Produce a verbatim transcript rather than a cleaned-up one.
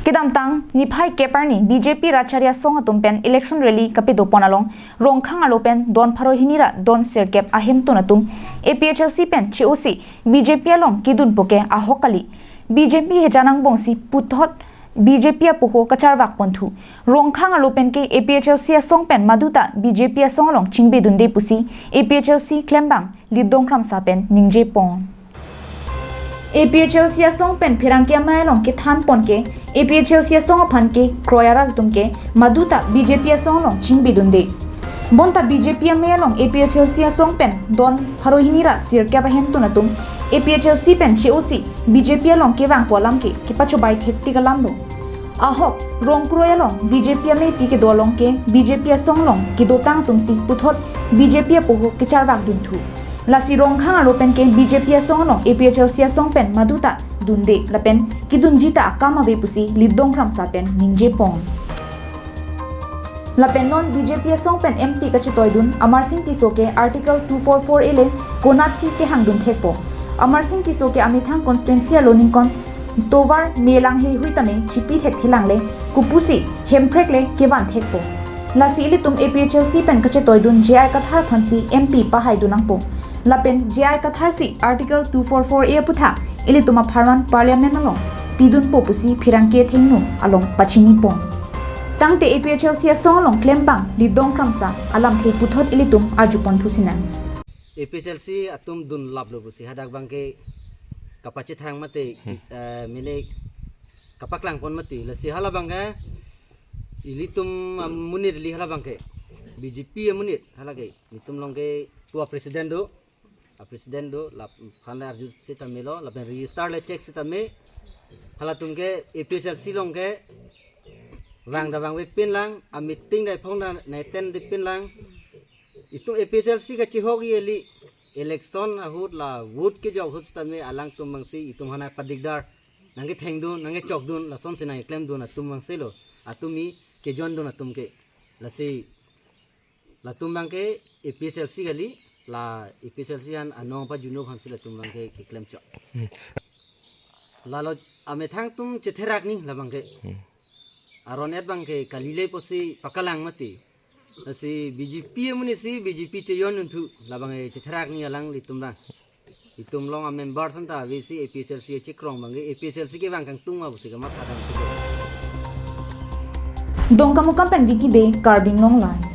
Kedamtang niphai kep arni B J P Rachari asong atum pen election rally kapidopon along Rongkhang arlo pen don pharo hini ra don sirkep ahemtun atum A P H L C pen che-osi B J P along kedunpo ke ahok kali. B J P hejan angbongsi puthot B J P apoho kacharvakponthu. Rongkhang arlo pen ke A P H L C asong pen maduta B J P asong along chingbidunde pusi A P H L C klembang Lidong Kramsa pen ningjepon. A P H L C asong pen pherangke amei along kethanpon ke A P H L C asong aphan ke kroi arat atum ke maduta B J P asong along chingbidunde. Bonta B J P amei along A P H L C asong pen don pharo hini ra sirkep ahemtun atum A P H L C pen che-osi B J P along kevangpo alam ke kepachobei thektik alam lo. Ahok, Rongkroi along B J P ameipi kedo along ke B J P asong along kedotang atumsi puthot B J P apoho kacharvakdunthu. Lasi Rongkhang arlo pen ke B J P asong along A P H L C asong pen maduta dunde lapen kedunji ta akam ave pusi Lidong Kramsa pen ningjepon. Lapen non B J P asong pen M P kachetoidun Amarsing Tisso ke Article two four four A le konatsi kehangdun thekpo. Amarsing Tisso ke amethang constituency arlo ningkon tovar me lang heihui tame chipi thekthelang le kopusi Hemprek le kevan thekpo. Lasi ilitum A P H L C pen kachetoidun J I Kathar aphansi M P pahaidun nangpo. Lapen J I Kathar si Article two four four A aputhak ilitum apharman Parliament along pidunpo pusi pherangke athengno along pachinipon. Tangte A P H L C asong along klembang Lidong Kramsa alamthe puthot ilitum arjuponthu sinang. A P H L C atum dunlaplo pusi hadak abangke kapachethang mati, Hmm. eh, mene kapaklangpon mati. Lasi hala abangke ilitum amonit li hala abangke B J P amonit hala ke ilitum along ke tu a president do, a president do, laphan le arju sitame lo, lapen register le check sitame, halatum ke A P H L C along ke vang da vangvepinlang, a meeting da iphong da na-attend depinlang. Itum A P H L C kachihok eli election ahut la vote kejok ahut sitame alangtum abangsi itum hanai padikdar nangkethengdun, nangkechokdun, lasonsi nangkeklemdun atum abangsi lo, atum i kejoindun atum ke. Lasi latum abangke A P H L C kali, la A P H L C aphan anong pajuno aphansi latum abangke keklemchok. Hmm. Lalo amethang atum chetherak ni labangke. Hmm. Aron-et abangke kali le pusi pakalang mati. Lasi B J P amonit si B J P chejoindunthu labangke chetherak ni alanglitum abang. Itum along a member santa avesi A P H L C achikrong abangke A P H L C kevang kangtung ma pusi kamatha damsi. Dongkamukam pen Vicky Bey, Karbi Anglong Live.